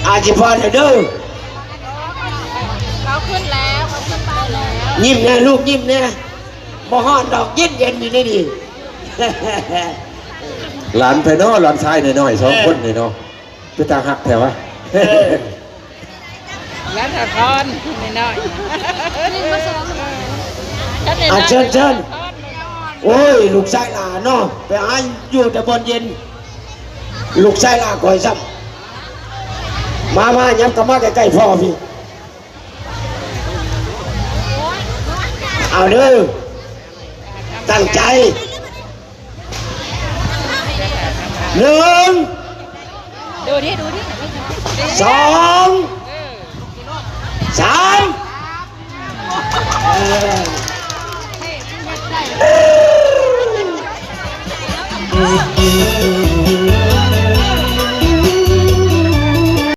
ອາຊິພອນເດີ ເຂົາຂຶ້ນແລ້ວ ເຂົາຂຶ້ນບ້ານແລ້ວ. ຍິ້ມແດ່ລູກ ຍິ້ມແດ່. ບໍ່ຮ້ອນດອກ ເຢັນໆ ຢູ່ໃນນີ້. ຫຼານໃຜນໍ ຫຼານຊາຍນ້ອຍໆ ສອງຄົນນີ້ເນາະ. ເອີ ເປັນຕາຮັກແທ້ວະ. ເອີ ຫຼານສາຄອນນ້ອຍໆ. ອາ ເຊີນໆ. ໂອ້ຍ ລູກຊາຍຫຼ້າເນາະ ໄປຫາຢູ່ແຕ່ບ່ອນເຢັນ. ລູກຊາຍຫຼ້າຂ້ອຍຊ້ຳ. ມາ ມາ ຫຍັບເຂົ້າມາໃກ້ໆພໍ່ພີ່. ເອົາເດີ ຕັ້ງໃຈ. ໜຶ່ງ ດູດິ ດູດິ ສອງ ສາມ. ເອີ